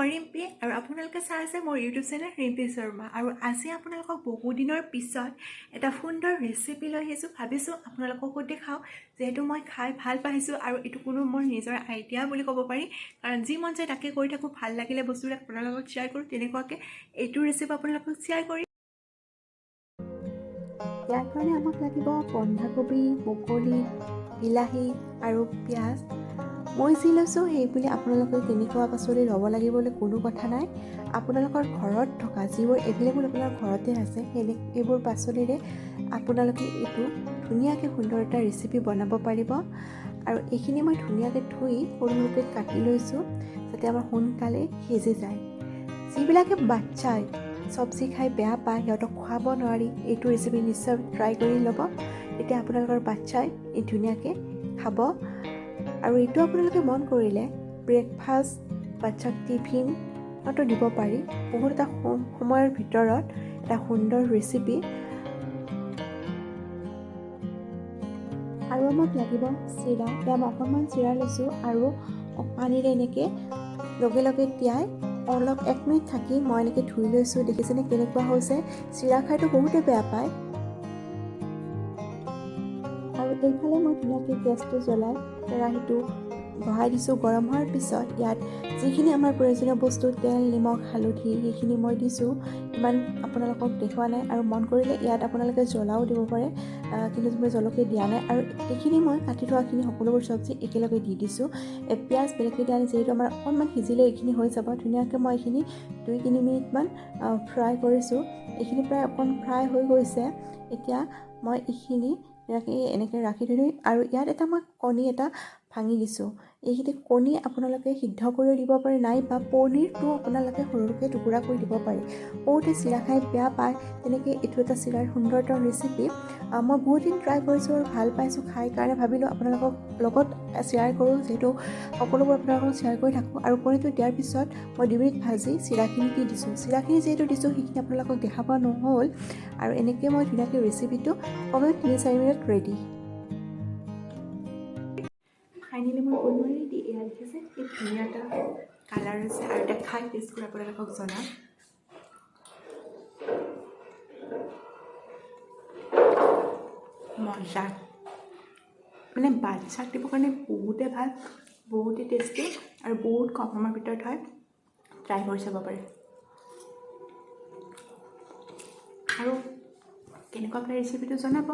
ৰিম্পী আৰু আপোনালোকে চাই আছে মোৰ ইউটিউব চেনেল ৰিম্পী শৰ্মা। আৰু আজি আপোনালোকক বহুদিনৰ পিছত এটা সুন্দৰ ৰেচিপি লৈ আহিছোঁ। ভাবিছোঁ আপোনালোককো দেখাওঁ, যিহেতু মই খাই ভাল পাইছোঁ আৰু এইটো কোনো মোৰ নিজৰ আইডিয়া বুলি ক'ব পাৰি, কাৰণ যি মন যায় তাকে কৰি থাকোঁ। ভাল লাগিলে বস্তুবিলাক আপোনালোকক শ্বেয়াৰ কৰোঁ, তেনেকুৱাকৈ এইটো ৰেচিপি আপোনালোকক শ্বেয়াৰ কৰি। ইয়াৰ কাৰণে আমাক লাগিব বন্ধাকবি, বকলি, বিলাহী আৰু পিঁয়াজ। মই যি লৈছোঁ সেই বুলি আপোনালোকে তেনেকুৱা পাচলি ল'ব লাগিব বুলি কোনো কথা নাই। আপোনালোকৰ ঘৰত থকা যিবোৰ এভেইলেবল আপোনাৰ ঘৰতে আছে, সেই এইবোৰ পাচলিৰে আপোনালোকে এইটো ধুনীয়াকৈ সুন্দৰ এটা ৰেচিপি বনাব পাৰিব। আৰু এইখিনি মই ধুনীয়াকৈ ধুই সৰু সৰুকৈ কাটি লৈছোঁ, যাতে আমাৰ সোনকালে সিজি যায়। যিবিলাকে বাচ্ছাই চব্জি খাই বেয়া পায়, সিহঁতক খুৱাব নোৱাৰি, এইটো ৰেচিপি নিশ্চয় ট্ৰাই কৰি ল'ব। তেতিয়া আপোনালোকৰ বাচ্ছাই এই ধুনীয়াকৈ খাব। আৰু এইটো আপোনালোকে মন কৰিলে ব্ৰেকফাষ্ট, বাচ্ছাক টিফিনতো দিব পাৰি। বহুত এটা কম সময়ৰ ভিতৰত এটা সুন্দৰ ৰেচিপি। আৰু আমাক লাগিব চিৰা। এতিয়া মই অকণমান চিৰা লৈছোঁ আৰু পানীৰে এনেকৈ লগে লগে তিয়াই অলপ 1 মিনিট থাকি মই এনেকৈ ধুই লৈছোঁ। দেখিছেনে কেনেকুৱা হৈছে? চিৰা খাইতো বহুতে বেয়া পায়। আৰু এইফালে মই ধুনীয়াকৈ গেছটো জ্বলাই কেৰাহীটো বহাই দিছোঁ। গৰম হোৱাৰ পিছত ইয়াত যিখিনি আমাৰ প্ৰয়োজনীয় বস্তু, তেল, নিমখ, হালধি, সেইখিনি মই দিছোঁ। ইমান আপোনালোকক দেখুওৱা নাই। আৰু মন কৰিলে ইয়াত আপোনালোকে জ্বলাও দিব পাৰে, কিন্তু মই জলকীয়া দিয়া নাই। আৰু এইখিনি মই কাটি থোৱাখিনি সকলোবোৰ চব্জি একেলগে দি দিছোঁ। পিঁয়াজ বেলেগকৈ দিয়া নাই, যিহেতু আমাৰ অকণমান সিজিলে এইখিনি হৈ যাব। ধুনীয়াকৈ মই এইখিনি 2-3 মিনিটমান ফ্ৰাই কৰিছোঁ। এইখিনি প্ৰায় অকণ ফ্ৰাই হৈ গৈছে। এতিয়া মই এইখিনি এনেকৈ ৰাখি থৈ দিম। আৰু ইয়াত এটা মই কণী এটা ভাঙি দিছোঁ। এইখিনি কণী আপোনালোকে সিদ্ধ কৰিও দিব পাৰে, নাইবা পনীৰটো আপোনালোকে সৰুকৈ টুকুৰা কৰি দিব পাৰে। বহুতে চিৰা খাই বেয়া পায়, তেনেকৈ এইটো এটা চিৰাৰ সুন্দৰ এটা ৰেচিপি। মই বহুত দিন ট্ৰাই কৰিছোঁ আৰু ভাল পাইছোঁ খাই কাৰণে ভাবিলোঁ আপোনালোকক লগত শ্বেয়াৰ কৰোঁ, যিহেতু সকলোবোৰ আপোনালোকক শ্বেয়াৰ কৰি থাকোঁ। আৰু কণীটো দিয়াৰ পিছত মই 2 মিনিট ভাজি চিৰাখিনি দি দিছোঁ। চিৰাখিনি যিহেতু দিছোঁ, সেইখিনি আপোনালোকক দেখা পোৱা নহ'ল। আৰু এনেকৈ মই ধুনীয়াকৈ ৰেচিপিটো কমেও 3-4 মিনিট ৰেডি। ফাইনেলি মই বনোৱা ৰেডি। এয়া দেখিছে, কি ধুনীয়া এটা কালাৰ হৈছে। আৰু এতিয়া খাই টেষ্ট কৰি আপোনালোকক জনাম। মজা! মানে বাচ্ছাক দিবৰ কাৰণে বহুতে ভাল, বহুতেই টেষ্টি আৰু বহুত কম সময়ৰ ভিতৰত হয়। ট্ৰাই কৰি চাব পাৰে আৰু কেনেকুৱা পালে ৰেচিপিটো জনাব।